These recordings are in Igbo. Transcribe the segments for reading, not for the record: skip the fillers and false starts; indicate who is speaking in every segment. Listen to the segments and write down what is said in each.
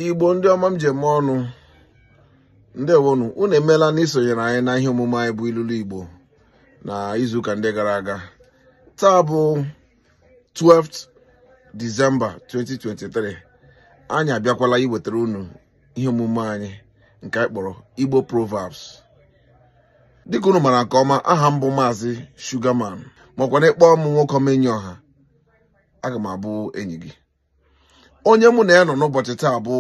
Speaker 1: Igbo ndị ọma m ji eme ọnụ, ndewonu. Unu emeela na isonyere anyị na ihe omume anyị bụ Ilulu Igbo na izuụka ndị gara aga. Taa bụ 12th December 2023. Anyị abịakwala iwetara unu ihe omume anyị nke anyị kpọrọ Igbo Proverbs. Dịka unu mara nke ọma, aha m bụ Maazị Sugarman, makwa na ịkpọọ m nwoke ọma enyi ọha, aga m abụ enyi gị. Onye mụ na ya nọ n'ụbọchị taa bụ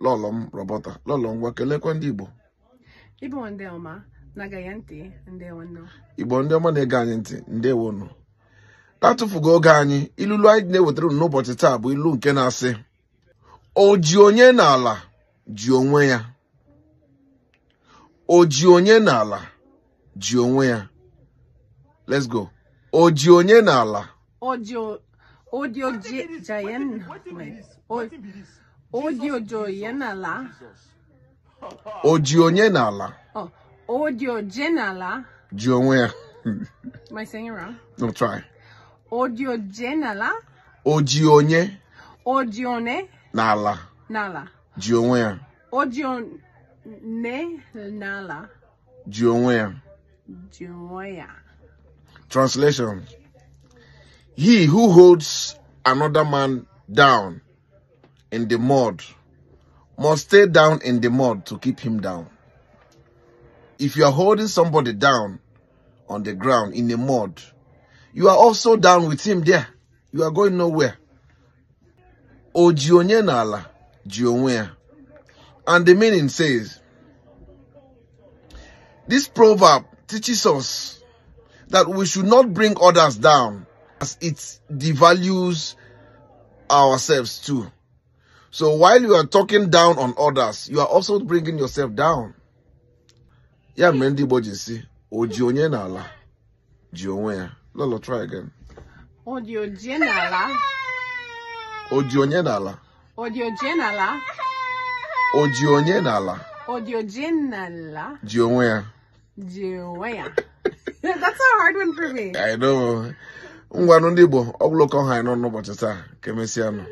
Speaker 1: lọlọ m Roberta. Lọlọ, ngwa, kelekwa ndị Igbo.
Speaker 2: Igbo ndị ọma na-ege ntị, ndewonu.
Speaker 1: Igbo ndị ọma na-ege anyị ntị, ndewonu. Na-atụfughị oge anyị, ilulu anyị na-ewetara unu n'ụbọchị taa bụ ilu nke na-asị, o ji onye n'ala ji onwe ya. O ji onye n'ala ji onwe ya. Let's go. O ji onye n'ala.
Speaker 2: Odio Jayen, wait. Odio Joyenala.
Speaker 1: O ji onye n'ala.
Speaker 2: Oh, Odio Jenala.
Speaker 1: Ji onwe ya.
Speaker 2: Am I saying it wrong?
Speaker 1: No, try.
Speaker 2: Odio Jenala.
Speaker 1: O ji onye
Speaker 2: Odione
Speaker 1: n'ala
Speaker 2: Nala.
Speaker 1: ji onwe ya.
Speaker 2: Odione Nala.
Speaker 1: Ji onwe ya.
Speaker 2: Joya.
Speaker 1: Translation: He who holds another man down in the mud must stay down in the mud to keep him down. If you are holding somebody down on the ground in the mud, you are also down with him there. You are going nowhere. O ji onye n'ala ji onwe ya. And the meaning says, this proverb teaches us that we should not bring others down, as it devalues ourselves too. So while you are talking down on others, you are also bringing yourself down. Ya mere ndị Igbo ji sị, o ji onye n'ala ji onwe ya. Lolo, try again.
Speaker 2: Odio Jenala.
Speaker 1: O ji onye n'ala.
Speaker 2: Odio Jenala.
Speaker 1: O ji onye n'ala
Speaker 2: Odio Jenala.
Speaker 1: ji onwe ya.
Speaker 2: Joya. That's a hard one for me.
Speaker 1: I know. Ngwanụ ndị Igbo, ọ bụla ụkọ ha anyị nọ n'ụbọchị taa, ka emesịa nụ.